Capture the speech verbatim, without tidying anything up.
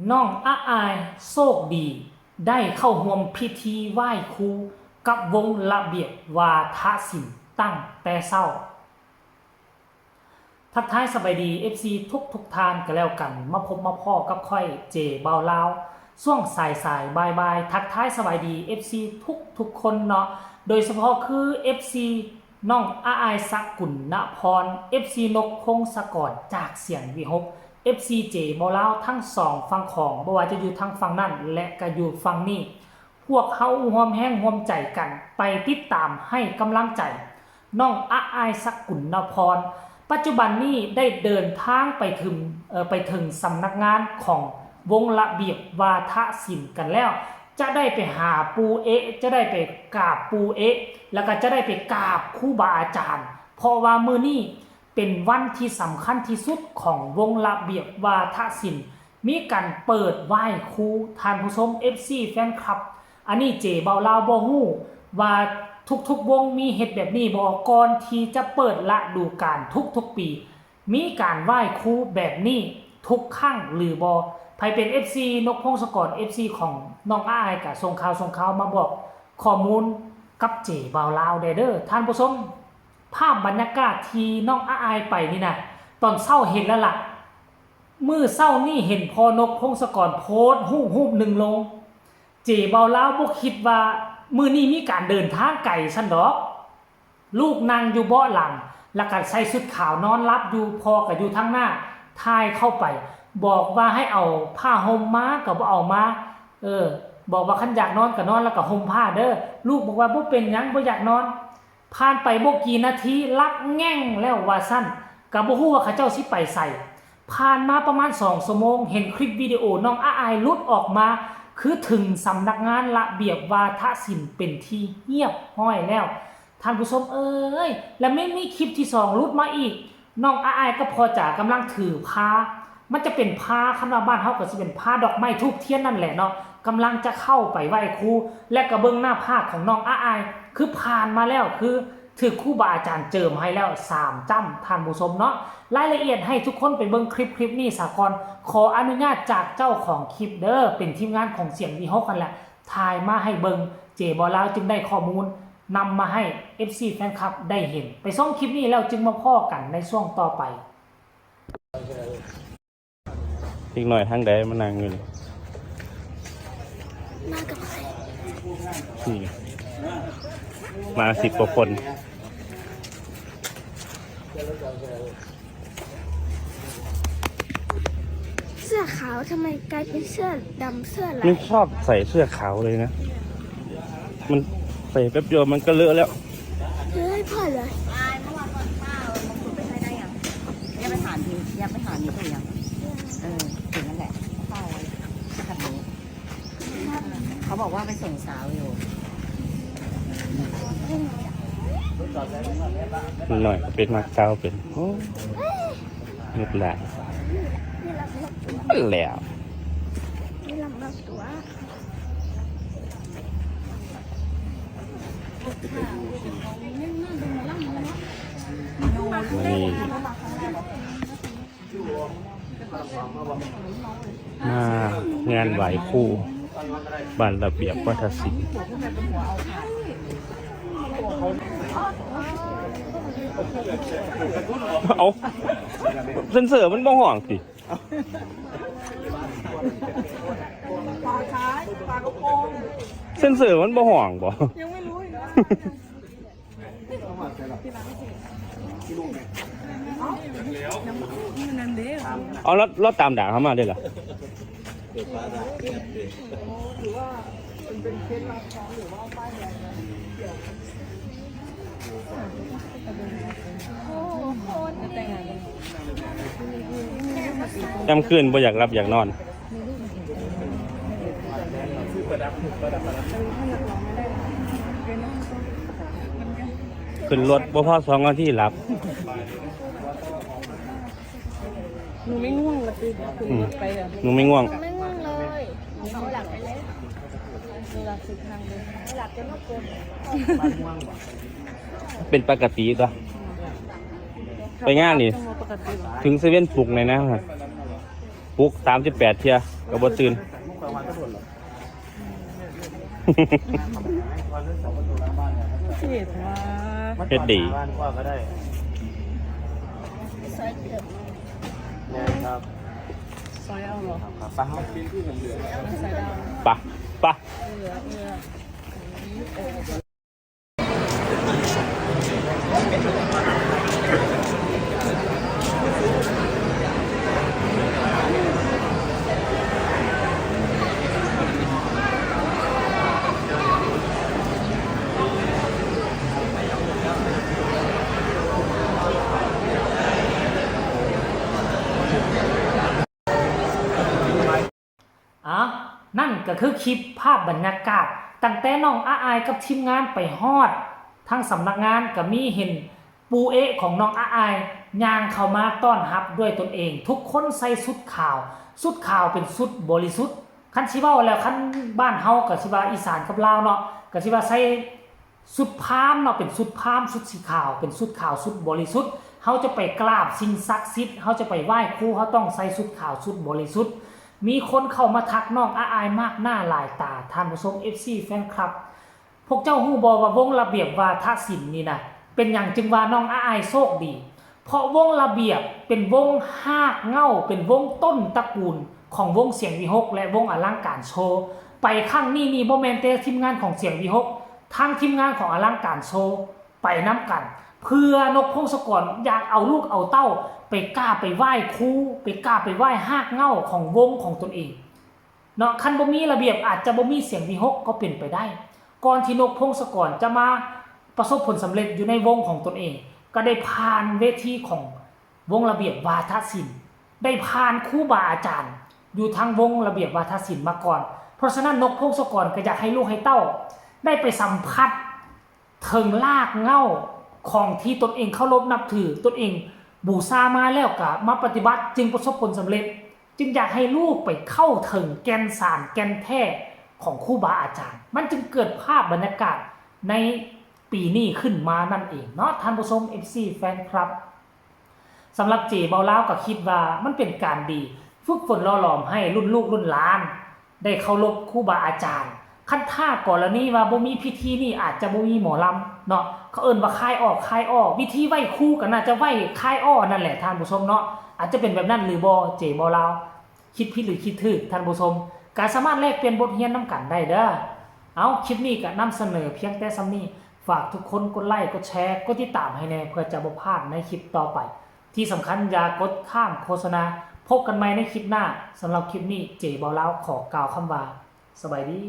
น้องอาอายโชคดีได้เข้าร่วมพิธีไหว้ครูกับวงระเบียบวาทศิลป์ตั้งแต่เช้า ทักทายสบายดี เอฟซี ทุกทุกๆท่านก็แล้วกัน มาพบมาพ้อกับข้อยเจบ่าวลาว ช่วงสายสายบ่ายบ่ายๆ ทักทายสบายดี เอฟซี ทุกทุกๆคนเนาะ โดยเฉพาะคือ เอฟซี น้องอาอายสกุลนพร เอฟซี นกพงศกรจากเสียงวิหก เอฟซี เจบ่าวลาวทั้งสองฝั่งของ บ่ว่าจะอยู่ทางฝั่งนั้นและก็อยู่ฝั่งนี้ พวกเฮาร่วมแรงร่วมใจกันไปติดตามให้กำลังใจน้องอาอายสกุลนพร ปัจจุบันนี้ได้เดินทางไปถึง เอ่อ ไปถึงสำนักงานของวงระเบียบวาทศิลป์กันแล้ว จะได้ไปหาปู่เอ๊ะ จะได้ไปกราบปู่เอ๊ะ แล้วก็จะได้ไปกราบครูบาอาจารย์ เพราะว่ามื้อนี้เป็นวันที่สำคัญที่สุดของวงระเบียบวาทศิลป์ มีการเปิดไหว้ครู ท่านผู้ชม เอฟซี แฟนคลับ อันนี้เจบ่าวลาวบ่ฮู้ว่าทุกๆวงมีเฮ็ดแบบนี้บ่ ก่อนที่จะเปิดฤดูกาลทุกๆปี มีการไหว้ครูแบบนี้ทุกครั้งหรือบ่ ใผเป็น เอฟซี นกพงศกร เอฟซี ของน้องอาอายก็ส่งข่าวส่งข่าวมาบอกข้อมูลกับเจบ่าวลาวแด่เด้อ ท่านผู้ชม ภาพบรรยากาศที่น้องอาอายไปนี่นะ ตอนเช้าเห็นแล้วล่ะ มื้อเช้านี่เห็นพ่อนกพงศกรโพสต์รูปรูปหนึ่งลง เจบ่าวลาวบ่คิดว่ามื้อนี้มีการเดินทางไกลซั้นดอก ลูกนั่งอยู่เบาะหลัง แล้วก็ใส่ชุดขาวนอนหลับอยู่ พ่อก็อยู่ทางหน้า ถ่ายเข้าไป บอกว่าให้เอาผ้าห่มมาก็บ่เอามา เออ บอกว่าคันอยากนอนก็นอนแล้วก็ห่มผ้าเด้อ ลูกบอกว่าบ่เป็นหยัง บ่อยากนอน ผ่านไปบ่กี่นาทีหลับแง่งแล้วว่าซั้น ก็บ่ฮู้ว่าเขาเจ้าสิไปไส ผ่านมาประมาณสองชั่วโมง เห็นคลิปวิดีโอน้องอาอายหลุดออกมา คือถึงสำนักงานระเบียบวาทศิลป์เป็นที่เรียบร้อยแล้ว ท่านผู้ชมเอ้ย แล้วแม่งมีคลิปที่สองหลุดมาอีก น้องอาอายกับพ่อจ๋ากำลังถือพา มันจะเป็นพา คันว่าบ้านเฮาก็สิเป็นพาดอกไม้ธูปเทียนนั่นแหละเนาะ กำลังจะเข้าไปไหว้ครู และก็เบิ่งหน้าผากของน้องอาอาย คือผ่านมาแล้ว คือถืกครูบาอาจารย์เจิมให้แล้วสามจ้ำ ท่านผู้ชมเนาะ รายละเอียดให้ทุกคนไปเบิ่งคลิปคลิปนี้ซะก่อน ขออนุญาตจากเจ้าของคลิปเด้อ เป็นทีมงานของเสียงวิหกนั่นแหละ ถ่ายมาให้เบิ่ง เจบ่าวลาวจึงได้ข้อมูลนำมาให้ เอฟซี แฟนคลับได้เห็น ไปชมคลิปนี้แล้วจึงมาพ้อกันในช่วงต่อไป เด็กน้อยทางใดมานั่งอยู่นี่ มากับใคร นี่ มาสิบกว่าคน เสื้อขาวทำไมกลายเป็นเสื้อดำเสื้อลาย ไม่ชอบใส่เสื้อขาวเลยนะ มันใส่แป๊บเดียวมันก็เลอะแล้ว เฮ้ย พ่อเลย ยังไปถามทียังไปถามนี้ตัวยังเออถึงนั่นแหละเขาบอกว่าไปส่งสาวอยู่ หน่อยก็เป็นมากเจ้าเป็น โอ้ เงือบหลาย นี่เรา นั่นแหละ นี่เรามาตัว นี่ มางานไหว้ครูบ้านระเบียบวัฒนศิลป์ เอา เซ็นเซอร์มันบ่ห้องติ เซ็นเซอร์มันบ่ห้องบ่ ยังไม่รู้อีกนะ เอาแล้ว แล้วตามด่าเขามาด้วยเหรอ ค่ำคืนบ่อยากหลับอยากนอน ขึ้นรถบ่พอสองนาทีหลับ หนูไม่ง่วงละติ อืม ไปอะ หนูไม่ง่วง ไม่ง่วงเลย หนูหลับไปเลย หนูหลับสุดทางเลย หลับจนนกกลน เป็นปกติตัว ไปงานนี่ ปกติเหรอ ถึงเซเว่นปลุกเลยนะ ปลุกสามสิบแปดเทื่อก็บ่ตื่น เห็นว่า เฮ็ดดี ซอยเอาเหรอ ปะปะ อ่ะ นั่นก็คือคลิปภาพบรรยากาศตั้งแต่น้องอาอายกับทีมงานไปฮอดทางสำนักงานก็มีเห็นปูเอะของน้องอาอายย่างเข้ามาต้อนรับด้วยตนเอง ทุกคนใส่ชุดขาว ชุดขาวเป็นชุดบริสุทธิ์ คันสิเว้าแล้วคันบ้านเฮาก็สิว่าอีสานกับลาวเนาะ ก็สิว่าใส่ชุดพราหมณ์เนาะ เป็นชุดพราหมณ์ชุดสีขาว เป็นชุดขาวชุดบริสุทธิ์ เฮาจะไปกราบสิ่งศักดิ์สิทธิ์ เฮาจะไปไหว้ครู เฮาต้องใส่ชุดขาวชุดบริสุทธิ์ มีคนเข้ามาทักน้องอาอายมากหน้าหลายตา ท่านผู้ชม เอฟซี แฟนคลับ พวกเจ้าฮู้บ่ว่าวงระเบียบวาทศิลป์นี่นะ เป็นหยังจึงว่าน้องอาอายโชคดี เพราะวงระเบียบเป็นวงฮากเหง้า เป็นวงต้นตระกูลของวงเสียงวิหคและวงอลังการโชว์ ไปครั้งนี้นี่บ่แม่นแต่ทีมงานของเสียงวิหค ทั้งทีมงานของอลังการโชว์ไปนำกัน เพื่อนกพงศกรอยากเอาลูกเอาเต้าไปกราบไปไหว้ครู ไปกราบไปไหว้ฮากเหง้าของวงของตนเอง เนาะ คันบ่มีระเบียบอาจจะบ่มีเสียงวิหคก็เป็นไปได้ ก่อนที่นกพงศกรจะมาประสบผลสำเร็จอยู่ในวงของตนเอง ก็ได้ผ่านเวทีของวงระเบียบวาทศิลป์ ได้ผ่านครูบาอาจารย์ อยู่ทางวงระเบียบวาทศิลป์มาก่อน เพราะฉะนั้นนกพงศกรก็อยากให้ลูกให้เต้า ได้ไปสัมผัส ถึงรากเหง้าของที่ตนเองเคารพนับถือ ตนเองบูชามาแล้วก็มาปฏิบัติจึงประสบผลสำเร็จ จึงอยากให้ลูกไปเข้าถึงแก่นสารแก่นแท้ของครูบาอาจารย์ มันจึงเกิดภาพบรรยากาศในปีนี้ขึ้นมานั่นเองเนาะ ท่านผู้ชม เอฟซี แฟนคลับ สำหรับเจเบาลาวก็คิดว่ามันเป็นการดี ฝึกฝนหล่อหลอมให้รุ่นลูกรุ่นหลาน ได้เคารพครูบาอาจารย์ คันถ้ากรณีว่าบ่มีพิธีนี่อาจจะบ่มีหมอลำเนาะ เขาเอิ้นว่าคายอ้อคายอ้อ วิธีไหว้ครูก็น่าจะไหว้คายอ้อนั่นแหละท่านผู้ชมเนาะ อาจจะเป็นแบบนั้นหรือบ่ เจเบาลาว คิดผิดหรือคิดถูกท่านผู้ชม ก็สามารถแลกเปลี่ยนบทเรียนนำกันได้เด้อ เอา คลิปนี้ก็นำเสนอเพียงแต่ส่ำนี้ ฝากทุกคนกดไลค์ กดแชร์ กดติดตามให้แน่ เพื่อจะบ่พลาดในคลิปต่อไป ที่สำคัญอย่ากดข้ามโฆษณา พบกันใหม่ในคลิปหน้า สำหรับคลิปนี้เจเบาลาวขอกล่าวคำว่า สบายดี